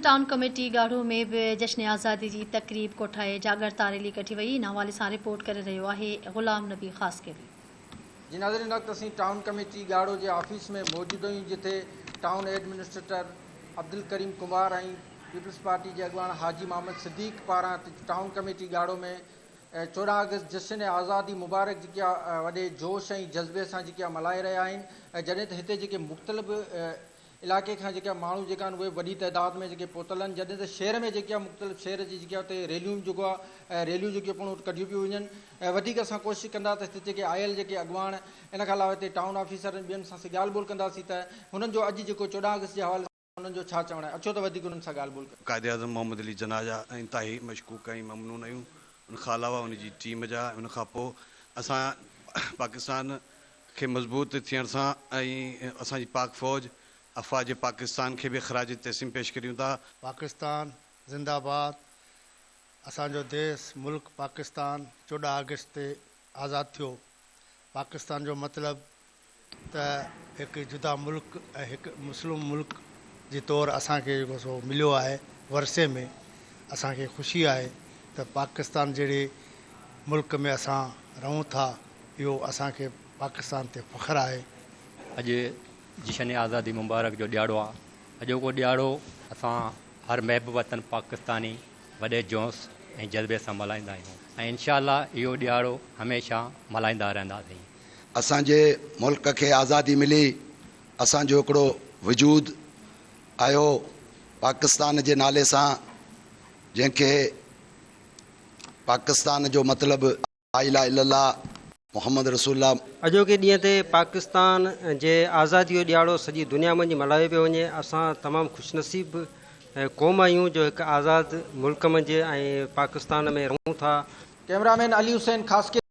Town committee ڳاڙهو ۾ به جشن آزادي جي تقريب ڪوٺائي جاڳرتا ريلي ڪڍي وئي ان حوالي سان رپورٽ ڪري رهيو آهي غلام نبي خاصخيلي. جي ناظرين هن وقت اسين ٽائون ڪميٽي ڳاڙهو جي آفيس ۾ موجود آهيون جتي town administrator Abdulkarim Kumar ۽ peoples party جي اڳواڻ حاجي محمد صديق پاران ٽائون ڪميٽي ڳاڙهو ۾ 14 آگسٽ جشن آزادي مبارڪ جيڪي وڏي جوش ۽ جذبي سان جيڪي ملهائي رهيا آهن جڏهن ته هتي جيڪي مختلف علائقي کان جيڪي ماڻهو جيڪا آهن اهي وڏي تعداد ۾ جيڪي پهتل آهن جڏهن ته شهر ۾ جيڪي آهي مختلف شهر جي جيڪي اتي ريليون جيڪو آهي ريليون جيڪي پڻ ڪڍيون پيون وڃن ۽ وڌيڪ اسان ڪوشش ڪندا ته هتي جيڪي آيل جيڪي اڳواڻ ان کان علاوه هتي ٽائون آفيسر ۽ ٻين سان اسين ڳالهه ٻولهه ڪنداسين ته هنن جو اڄ جيڪو 14 آگسٽ جي حوالي سان انهن جو ڇا چوڻ آهي اچو ته وڌيڪ انهن سان ڳالهه ٻولهه ڪريون. قائداعظم محمد علي جناح جا انتهائي مشڪوڪ ۽ ممنون آهيون ان کان علاوه ان جي ٽيم جا ان کان پوء اسان پاڪستان کي مضبوط ٿيڻ سان ۽ اسان جي پاڪ فوج، افواج پاڪستان کي به خراج تحسين پيش ڪريون ٿا. پاڪستان زنده باد اسان جو ديس ملڪ پاڪستان 14 آگسٽ تي آزاد ٿيو پاڪستان جو مطلب ته هڪ جدا ملڪ ۽ هڪ مسلم ملڪ جي طور اسان کي جيڪو سو مليو آهي ورثي ۾ اسان کي خوشي آهي ته پاڪستان جهڙي ملڪ ۾ اسان رهون ٿا اهو اسان کي پاڪستان تي فخر آهي. اڄ جشن آزادي مبارڪ جو ڏهاڙو آ. اڄوڪو ڏهاڙو اسان هر محب وطن پاڪستاني وڏي جوش ۽ جذبي سان ملهائيندا آهيون ۽ انشاء الله اهو ڏهاڙو هميشه ملهائيندا رهنداسين. اسان جي ملڪ کي آزادي ملي، اسان جو هڪڙو وجود آيو پاڪستان جي نالي سان جنهن کي پاڪستان جو مطلب لا اله الا الله محمد رسول الله. اڄوڪي ڏينهن تي پاڪستان جي آزادي جو ڏهاڙو سڄي دنيا منجهه ملهايو پيو وڃي. اسان تمام خوش نصيب قوم آهيون جو هڪ آزاد ملڪ منجهه ۽ پاڪستان ۾ رهون ٿا. ڪئميرا مين علي حسين خاصخيلي.